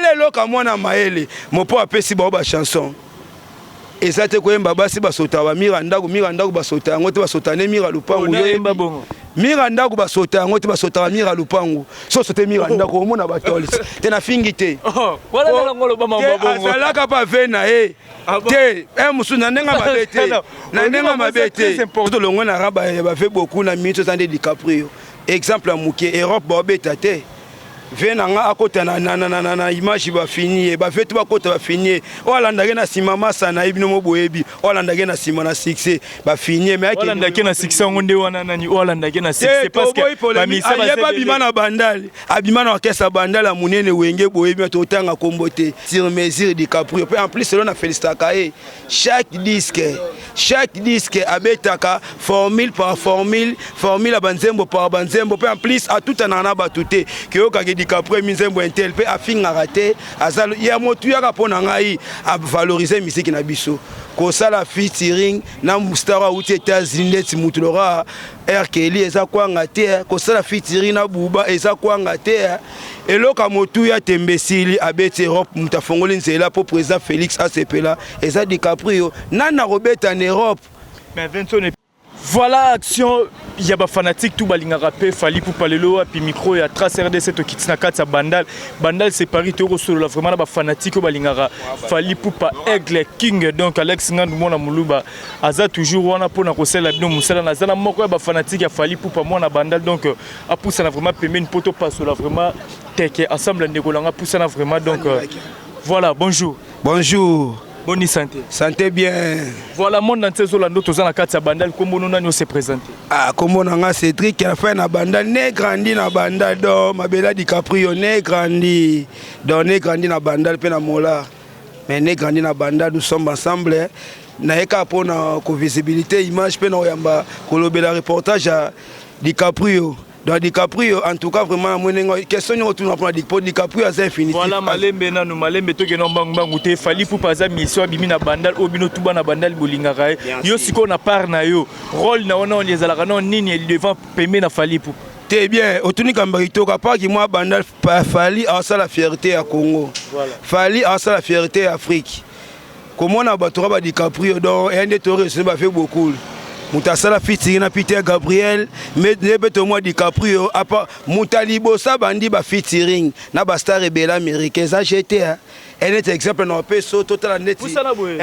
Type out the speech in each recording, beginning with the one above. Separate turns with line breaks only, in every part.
Tala eloko ya mwana mayele mopo apesi bango bachanson. Eza te koyemba basi basota bamira ndako, mira ndako basota yango te, basota nde mira lupangu.
Bongo.
Mira ndako basota yango te, basotaka mira lupangu. So sote mira ndako, omona batolisi te, nafingi te. Azalaka pa ve na ye te, mosusu na ndenge mabe te, na ndenge mabe te. Tolongwe na raba ya bave beaucoup na minute, oza nde DiCaprio. Exemple ya moke, Europe baobeta te. Ve na nga akota na image, bafini ye, bave to bakota, bafini ye. Oyo alandaki na nsima, masa na ye, bino mo boyebi, oyo alandaki na nsima na succès, bafini ye.
Olandaki na succès yango nde wana nani oyo alandaki na succès?
Parce que ayeba abima na Bandali, abima na orchestre ya Bandali ya monene Wenge, boyebi, totanga kombo te. Sur mesure DiCaprio. Mpe en plus lelo na félicitaka ye, chaque disque, chaque disque abetaka formule par formule, formule ya banzembo par banzembo. Mpe en plus atutanaka na bato te, keyokaki DiCaprio minzembo intel, mpe afingaka te. Aza ya motu yaka mpo na ngai avalorize misiki na biso. Kosala featuring na star awuti États-Unis ndeti mutu lora R. Kelly eza kwanga te. Kosala featuring na Buba eza kwanga te. Eloko ya motuya, tembe esili, abeti Europe. Moto afongoli nzela mpo président Félix asepela eza DiCaprio. Nani akobeta na Europe?
Mais Vincent, voilà, action ya bafanatique tout balingaka mpe Fally Ipupa. Lelo wapi micro ya Trace RDC, tokiti na kati ya Bandal. Bandal, c'est Paris. Tokosolola vraiment na bafanatique oyo balingaka Fally Ipupa, Aigle King. Donc Alex Ngandu, mwana moluba, aza toujours wana mpona kosalela bino mosala. Naza na moko ya bafanatique ya Fally Ipupa, mwana Bandal. Donc apusana vraiment pembeni mpo topasola vraiment teke ensemble. Ndeko nanga, pusana vraiment. Donc voilà, bonjour.
Bonjour.
Boni santé?
Santé bien.
Voilà, monde entier ezolanda, toza na kati ya Bandal. Kombo no nani? Ose présente.
Ah, kombo na nga Cédric Afin na Bandal, né grandi na Bandal. Do mabela DiCaprio, né grandi, donc né grandi na Bandal mpe na Mola, mais né grandi na Bandal. Nous sommes ensemble. Nayeka mpona kovisibilité image mpe na koyamba kolobela reportage ya DiCaprio. Donc DiCaprio, en tout cas vraiment, namoni ndenge question nyonso otuna mpona po DiCaprio aza infinitif.
Voilà, malembe nanu, malembe, tokende mbangu mbangu te. Fally Ipupa aza mission, abimi na Bandal oyo bino tuba na Bandal bolingaka ye. Yo sikoyo, na part na yo, rôle na wana ezalaka nao nini devant, pembe na Fally Ipupa?
Te, bien, otuni kamba kitoko. Apaki mwa Bandal, Fally asala fierté ya Congo, Fally asala fierté ya Afrique. Komona bato ka ba DiCaprio, donc eya nde toresone bafe beaucoup. Moto asala featuring na Peter Gabriel, nde mpe tomwa DiCaprio apa moto aliboso abandi ba featuring na bastar ebele américain, eza gt. Neti exemple na opesa, totala neti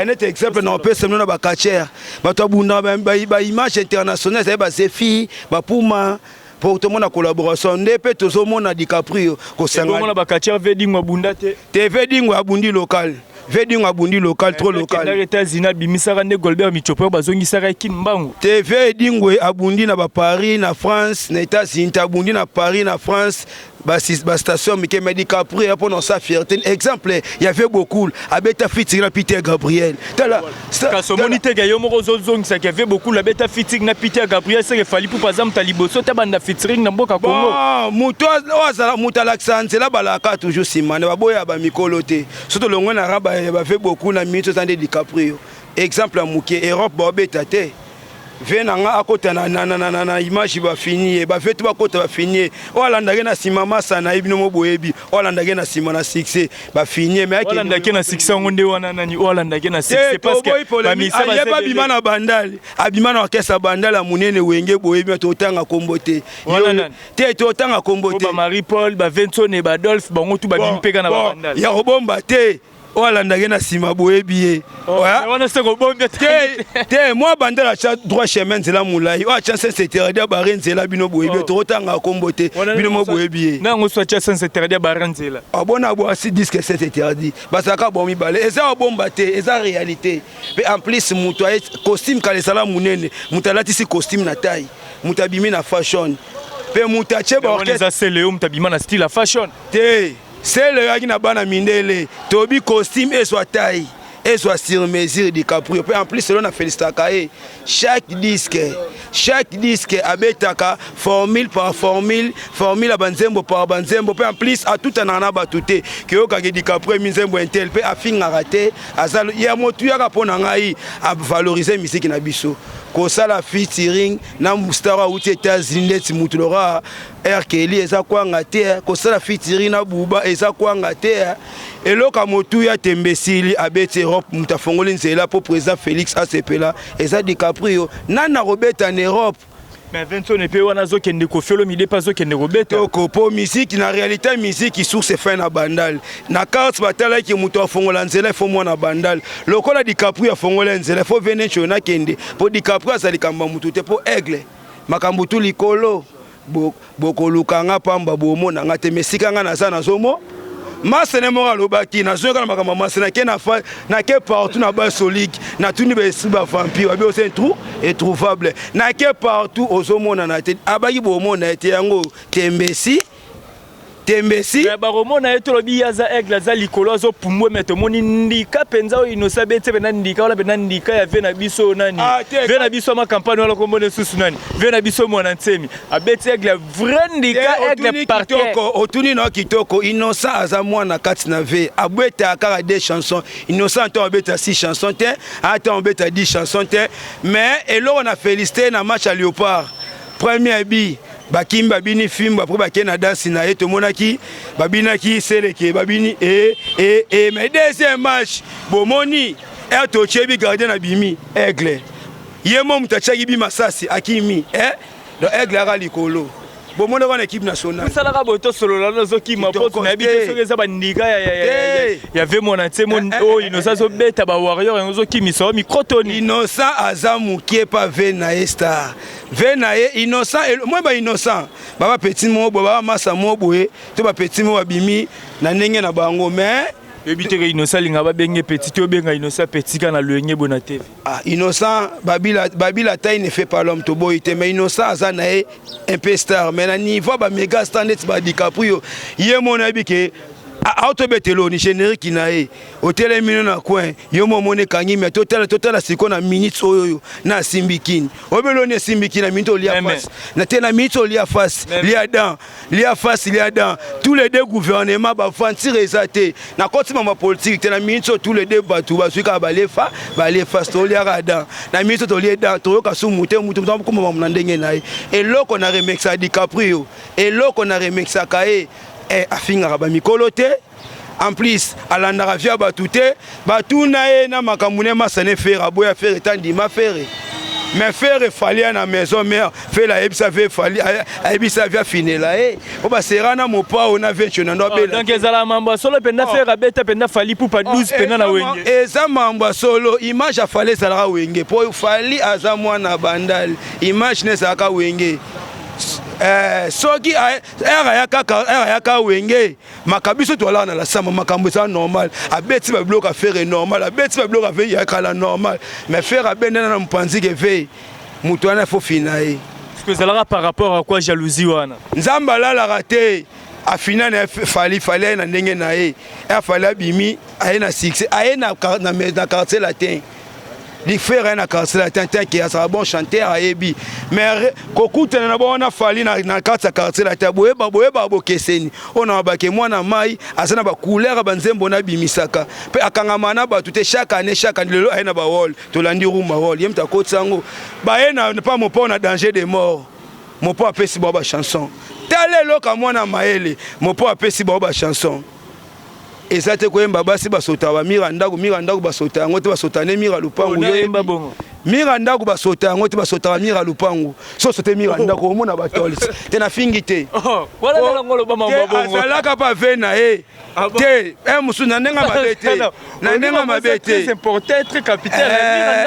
neti exemple na opesa bino na bacatcheurs, bato abundaka baimage internationale, ezali bazefi bapuma po tomona collaboration nde mpe tozomona DiCaprio.
Kosangana bacatcheurs, Vedingo abunda te.
Te, Vedingo abundi local, Vedingo abundi local, trop local.
États-Unis abimisaka nde Golbert Michopo, bazongisaka ekini mbangu.
Te, Vedingwe abundi na baparis, na France, na États-Unis te. Abundi na Paris, na France, bastation mike. Mais DiCaprio mpona osa fierté, exemple y avait beaucoup, abeta featuring na Peter Gabriel, tala.
Kasi omoni teke yo moko ozozongisaka ave beaucoup, abeta featuring na Peter Gabriel, seke Fally Ipupa aza moto ya liboso te banda featuring na mboka Congo.
Moto oyo azala moto alakisa nzela, balaka toujours nsima na baboya bamikolo te. So tolongwe na raba ya bave beaucoup na minute, oza nde DiCaprio. Exemple ya moke, Europe baobeta te. Ve na nga akota na image, bafini ye, bave to bakota, bafini ye. Oyo alandaki na nsima, masa na ye, bino mo boyebi, oyo alandaki na nsima na succès, bafini ye.
Mais olandaki na succès yango nde wana nani oyo alandaki na succès?
Parce que ayeba abima na Bandali, abima na orchestre ya Bandali ya monene Wenge, boyebi, totanga kombo te. Te, totanga kombo te.
Marie Paul, Bavensone, Badolphe, bango tu babimi mpe kaka na Babandali.
Ya kobomba te, oyo alandaki na nsima, boyebi ye.
Wana se kobombi.
Te te, mwa Bandala atya droit chemin, nzela molai. Oyo atya sens interdit, abare nzela, bino boyebi ye. Tokotanga kombo te, bino mo boyebi ye.
Na yango so atya sens interdit, abare nzela.
Abona bwasi disque sens interdit, bazalaka bo mibale. Eza obomba te, eza réalité. Mpe en plus moto aye costume kala ezala monene, moto alatisi costume na taille, moto abimi na fashion, mpe moto atie
baorchestre. Eza sele yo moto abima na style ya fashion.
Te, sele oyaki na bana mindele. Tobi costume ezwa taille, ezwa sur mesure DiCaprio. Mpe en plus lelo na félicitaka ye, chaque disque, chaque disque abetaka formule par formule, formule ya banzembo par banzembo. Mpe en plus atutanaka na bato te, keyokaki DiCaprio minzembo intel, mpe afingaka te. Aza ya motu yaka mpo na ngai avalorize misiki na biso. Kosala featuring na star awuti États-Unis ndeti mutu lora R. Kelly eza kwanga te. Kosala featuring na Buba eza kwanga te. Eloko ya motuya, tembe esili, abeti Europe. Moto afongoli nzela mpo président Félix asepela eza DiCaprio. Nani akobeta na Europe?
Mais Vincent mpe wana azokende, Koffi Olomide mpe azokende kobeta.
Toko mpo musique na réalité, musique source fin na Bandal na carte. Batalaki moto afongola nzela, ifo mwana Bandal. Lokola DiCaprio afongola nzela, ifo venetio nakende mpo DiCaprio aza likambo ya motu te, mpo aigle makambo tu likolo. Bokoluka nga pamba, bomona nga te. Mesika nga naza, nazomo masene moko alobaki, nazoyoka na makambo ya masene. Nake nake partout na basolike, natuni baesprit, bavampire babi oza introuvable. Nake partout, ozomonana te. Abaki bomona ye te. Yango tembesi tembesi.
Bakomona ye. Tolobi ye aza aigle, aza likolo, azopumbwe. Me tomoni ndika mpenza oyo Innocent abeti mpenza ndika wana, mpenza ndika ya ve na biso nani? Ve na biso ama campagne wana, kombona lisusu nani? Ve na biso Mwana Nsemi abeti aigle, vrai ndika, aigle par terre.
Otuni na kitoko. Innocent aza mwana kati na ve, abetaka kaka deux chansons. Innocent ntango abeta six chansons te, ata abeta 10 chansons te. Mais eloko na félicité, na match ya Léopard, premier bi bakimi, babini fimbu, après bakei na danse na ye. Tomonaki babinaki seleke, babini e e e. Mais deuxième match, bomoni ere totiebi gardien na bimi aigle, ye mo moto atiaki bi masasi akimi, eh? Donc aigle aka likolo, bomoni wana équipe nationale.
Osalaka boye, tosolola, nazokima mpo nayebi te soki eza bandika ya ve Mwana Nsemo oyo Innocent azobeta bawarrior yango, ozokimisa o micro toni.
Innocent aza mokie pa ve na ye, star ve na ye Innocent. Moi ba Innocent baba petit moko boye, baba masa moko boye to bapetit moko babimi na ndenge na bango, mais
Oyebi te ke Innocent alinga babenge petit te? Obenga Innocent petit kaka na loyenge boye na TV.
Ah, Innocent babila, babila taille ne fait pas l'homme, toboyi te. Mais Innocent aza na ye un peu star, mais na niveau ba méga star neti ba DiCaprio, ye mo nayebi ke aotobetela oni générique na ye, otelemi no na coin, yo mo omoni ekangi. Me totala, totala sikoyo na minute oyo oyo na asimbi kini, oyebeli oni esimbi kini na minute olia face na te, na minute olia face, lia dan, lia face, lia dan. Tous les deux gouvernement baventure eza te, nakoti mama politique te. Na minute oyo, tous les deux bato bazwi kaka balefa, balie face, toliaka dan. Na minute oyo tolie dan, toyoka su mutu te, mutu akoma na ndenge na ye. Eloko na remexaka DiCaprio, eloko na remexaka ye, afingaka bamikolo te. En plus alandaka via bato te. Batuna ye na makambo ne masane Ferre, aboya Ferre, etandima Ferre. Mais Ferre Fally na maison mère, Ferre ayebisa ve Fally, ayebisa vi afinela ye po basera na mopao na venture na ndo abela.
Donc ezala mambo ya solo mpenza, Ferre abeta mpenza Fally Ipupa 12 mpenza na Wenge?
Eza mambo ya solo. Image ya Fally ezalaka Wenge, po Fally aza mwana Bandal, image ne ezalaka Wenge. Soki ere ayaka, ere ayaka Wenge, maka biso toalaka na lasamba, makambo eza normal. Abeti babiloko ya Ferre normal, abeti babiloko ya ya kala normal. Mais Ferre abendana na mopanzi ke ve moto wana fo fina ye.
Ezalaka par rapport à quoi, jalousie wana?
Nzambe alalaka te. Afina na Fally, Fally aye na ndenge na ye. Fally abimi, aye na succès, aye na Quartier Latin. Ferre aye na Quartier Latin te ke azala bon chanteur, ayebi. Mais kokutana na bango na Fally na kati ya Quartier Latin, boyeba, boyeba bokeseni oyo na babake. Mwana mai aza na bacouleur ya banzembo na abimisaka mpe akangama na bato te. Chaque année, chaque année, lelo aye na bawol, tolandi rumba wol, ye moto akotisa yango. Baye na pa mopo na danger de mort, mopo apesi bango bachanson. Tala eloka mwana mayele, mopo apesi bango bachanson. Eza te koyemba basi basota bamira ndako, mira ndako basota yango te, basota ne mira lupangu. Mira ndako basota yango te, basotaka mira lupangu. So sote mira ndako, omona batolisi te, nafingi te. Azalaka pa ve na ye te, mosusu na ndenge mabe te, na ndenge mabe te.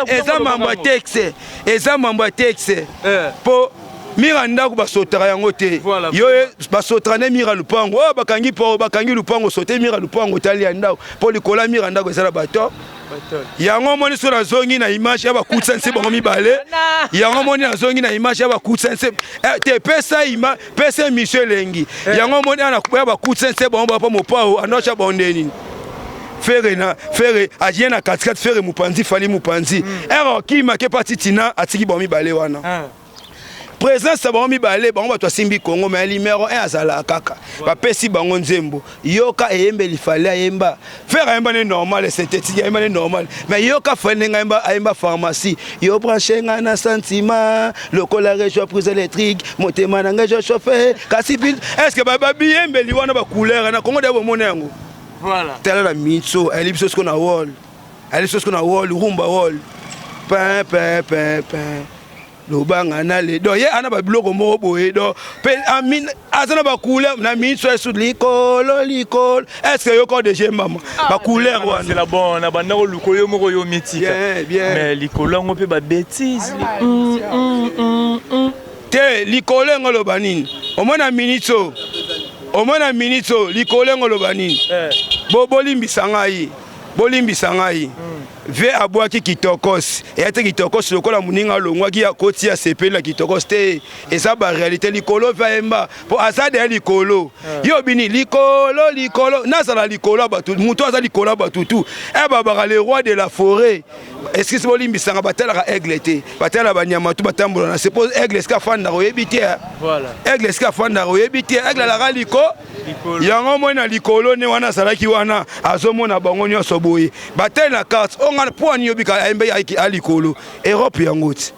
Eza mambo ya texte, eza mambo ya texte, mpo mira ndako basotaka yango te. Yo basotaka nde mira lupango oyo bakangi, mpo bakangi lupango, sote mira lupango, otali ya ndako, mpo likolo ya mira ndako eza na bato yango. Omoni so nazongi na image ya bakutisa nse bango mibale yango. Omoni nazongi na image ya bakutisa nse te, pesa ima, pesa émission elengi yango. Omoni ya bakutisa nse bango bapa mopao andosha bonde nini. Ferre na Ferre aye na katikati, Ferre mopanzi, Fally mopanzi. Ere okimake mpo atitina, atiki bango mibale wana. Présence ya bango mibale, bango bato asimbi Kongo. Mais numéro 1 azalaka kaka. Bapesi bango nzembo, yoka eyembeli Fally ayemba. Ferre ayemba ne normal, synthétique, ayemba ne normal. Mais yoka Fally ndenge ayemba, ayemba pharmacie. Yo branche nga na sentiment lokola réseau prise électrique, motema na ngai jo chauffe kasi. Est ce que babiyembeli wana bacouleur na Kongo de bomona yango?
Voilà.
Tala na minso ayeli biso siko na wall, ayeli biso siko na wall, rumba wall, pin pin pin pin, lobanga na le. Donc ye ana babiloko moko boye. Donc mpe aza na bacouleur na miso esu likolo likolo. Est ce que yoko DG mama bacouleur wana?
C'est la bon na banda koluka yo moko, yo mitika.
Bien, bien.
Mais likolo yango mpe babêtises.
Te, likolo yango oloba nini? Omona minute oyo, omona minute oyo, likolo yango oloba nini? Bo bolimbisa ngai, bolimbisa ngai. Ve abwaki kitokos, eya te kitokos lokola moninga alongwaki, akoti, asepeli na kitokos te. Eza baréalité. Likolo ve ayemba mpo aza deya likolo. Yo bini likolo likolo, nazala likolo ya bato. Moto aza likolo ya bato tu e babaka le roi de la forêt. Excuse, bolimbisanga, batalaka aigle te, batalaka banyama tu batambola na se, mpo aigle esika afandaka oyebi te. Aigle esika afandaka oyebi te. Aigle alaka liko. Yango moi na likolo nde wana azalaki wana, azomona bango nyonso boye, batali na carte o nga mpo ani yobika ayembe alikolo. Europe yango ti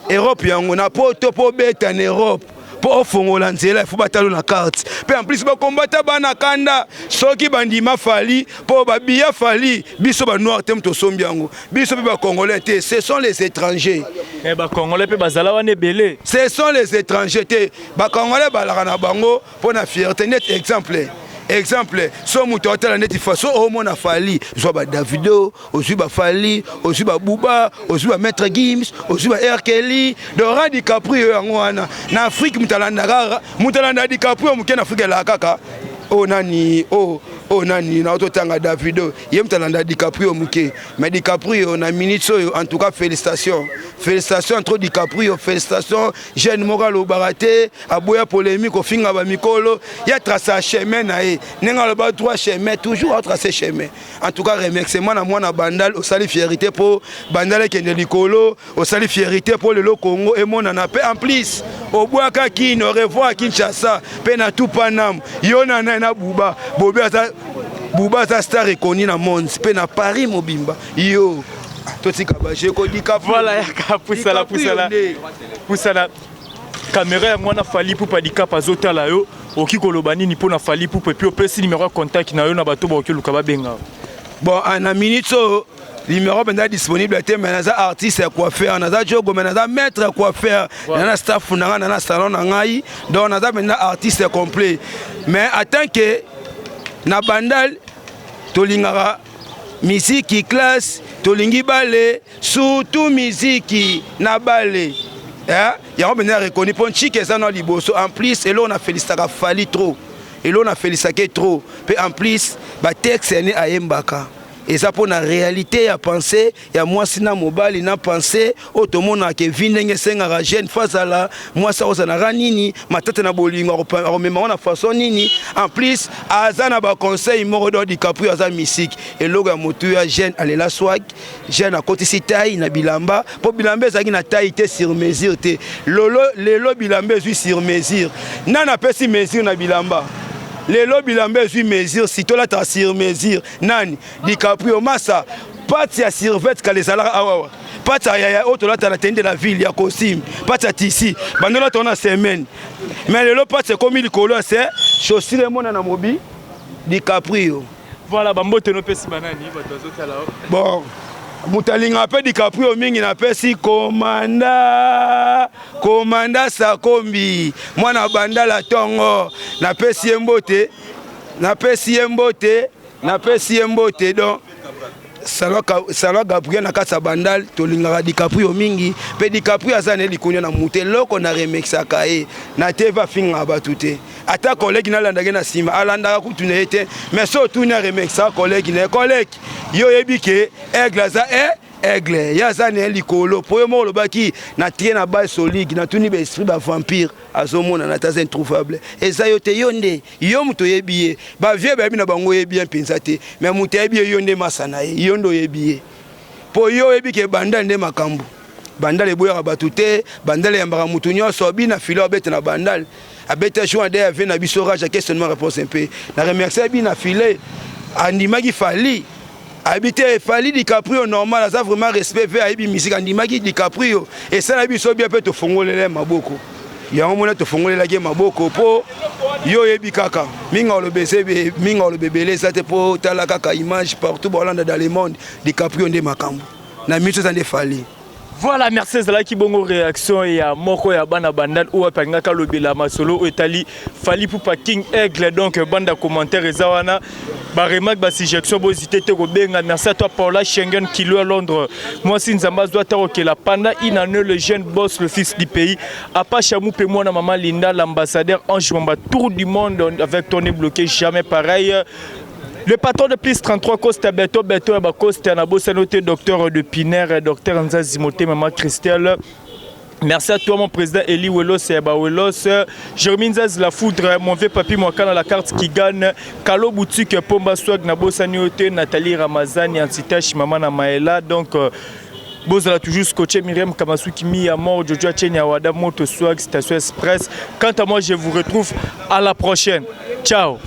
Europe yango na poto, mpo obeta na Europe, mpo ofongola nzela, ifo batalo na carte. Mpe en plus bakombata bana kanda soki bandima Fally, mpo babiya Fally. Biso banoir te, moto osombi yango, biso mpe bacongolais te, ce sont les étrangers.
Mais bacongolais mpe bazala wana ebele.
Ce sont les étrangers te, bacongolais balaka na bango mpo na fierté. Net exemple, so moto atala neti faso omona Fally, zwa baDavido, ozwi baFally, ozwi baBooba, ozwi baMaître Gims, ozwi ba R. Kelly. Dora DiCaprio yango wana na Afrique, moto alandaka, moto alandaka DiCaprio moke na Afrique elaka kaka oyo nani, oyo nani na ototanga Davido. Ye moto alanda DiCaprio moke. Mais DiCaprio na minute oyo, en tout cas félicitations, félicitations entre DiCaprio, félicitations. Jeune moko alobaka te, aboya polémique, ofinga bamikolo ya trace chemin na ye ndenge aloba droit chemin, toujours atrace chemin. En tout cas remerciement na mwana Bandal. Osali fierté mpo Bandal ekende likolo, osali fierté mpo lelo Congo emonana. Mpe en plus obwaka Kino, au revoir Kinshasa, mpe na tout Panam. Yo na nai na Buba Bobi, aza Buba, aza star ekoni na monde mpe na Paris mobimba. Yo totika bajeko Dika.
Voilà, yaka, pusala, pusala, pusala caméra yango wana. Fally Ipupa Dicap azotala yo. Okoki koloba nini mpo na Fally Ipupa? Et puis opesi numéro ya contact na yo na bato bakoki oluka babenga.
Bon, na minute oyo numéro mpenza disponible te, mais naza artiste ya coiffeur, naza jogo, mais naza maître ya coiffeur, naza na staff na ngai, naza na salon na ngai. Donc naza mpenza artiste complet. Mais en tant que na Bandal, tolingaka miziki classe, tolingi bale, surtout miziki na bale. Yango mpenza reconnu mpo ncike eza na liboso. En plus eloko na félicitaka Fally trop, eloko na félicitaka trop mpe en plus batexte yani ayembaka eza mpo na réalité ya pensée ya mwasi na mobali, na pensée oyo tomonaka evi ndenge esengaka jeune fo azala mwasi, akozalaka nini, matata na bolingo akomema ngo na façon nini. En plus aza na baconseil moko. Donc DiCaprio aza misike eloko ya motu ya jeune alela swag. Jeune akotisi taille na bilamba, mpo bilamba ezalaki na taille te, sur mesure te. Lolo lelo bilamba ezwi sur mesure. Nani apesi mesure na bilamba? Lelo bilamba ezwi mesure, si tolataka sur mesure. Nani? DiCaprio masa pati ya survêt kala ezalaka awawa, pati ya yaya oyo tolata na tenue de la ville ya costume, pati ya tisi bandolata na semaine. Mais lelo pati ekomi likolo ya se chaussure emona na mobi DiCaprio.
Voilà, bambote nopesi banani bato bazotala?
Bon, moto alingaka mpe DiCaprio mingi, napesi komanda, komanda Sakombi, mwana Bandala ntongo, napesi ye mbote, napesi ye mbote, napesi ye mbote. Donc Salwa Gabriel na kati ya Bandal, tolingaka DiCaprio mingi. Mpe DiCaprio aza na likunia na motu. Eloko na remexaka ye na TV, afingaka bato te. Ata collègue nalandaki na nsima, alandaka kutu na ye te. Mais so otuni, aremexaka collègue na ye. Collègue, yo oyebi ke aigle aza e aigle, ye aza na ye likolo, mpo yo moko olobaki na tie na base solide. Natuni baesprit bavampire, azomonana te, aza introuvable. Eza yo te, yo nde yo moto oyebi ye. Bavie bayebi na bango, oyebi ye mpenza te. Mais moto ayebi ye, yo nde masa na ye, yo nde oyebi ye, mpo yo oyebi ke Bandal nde makambo. Bandal eboyaka bato te, Bandal eyambaka motu nyonso. Bina filo abeta na Bandal, abeta jour ade ave na biso rage ya questionnement réponse. Mpe na remercie bina file, andimaki Fally, ayebi te Fally DiCaprio normal, aza vraiment respect ve, ayebi musique, andimaki DiCaprio, esala biso bien mpe tofongolele maboko. Yango mona tofongolelaki ye maboko mpo yo oyebi kaka mingi oloba eza mingi oloba ebele eza te mpo tala kaka image partout baolanda dans le monde. DiCaprio nde makambo na miso eza nde Fally.
Voilà, merci. Ezalaki bongo réaction ya moko ya bana Bandal oyo apangaka alobela masolo oyo etali Fally Ipupa King Aigle. Donc banda commentaire eza wana, baremarque, basuggestion, bozite te kobenga. Merci à toi, Paula Schengen Kilo à Londres, mwasi Nzambe azwa ata kokela pendant une année, le jeune boss, le fils du pays, Apacha Moupe, mwana mama Linda, l'ambassadeur Ange Mamba, tour du monde avec ton bloqué, jamais pareil. Le patron de plus 33 Costa Beto Beto ya Costa na bosano te, docteur de Piner, docteur Nzazi Moté, maman Christelle. Merci à toi, mon président Eli Welos et Welos. Jérémy Nzaz la foudre, mon vieux papi Mwakana, la carte qui gagne. Kalo Boutique, Pomba Swag, na bosani te, Nathalie Ramazani, Antitache, Maman Maëla. Donc, bozala toujours scotché. Myriam Kamasuki, Mia Mort, Jojo Chenya Wada, Moto Swag, Station Express. Quant à moi, je vous retrouve à la prochaine. Ciao.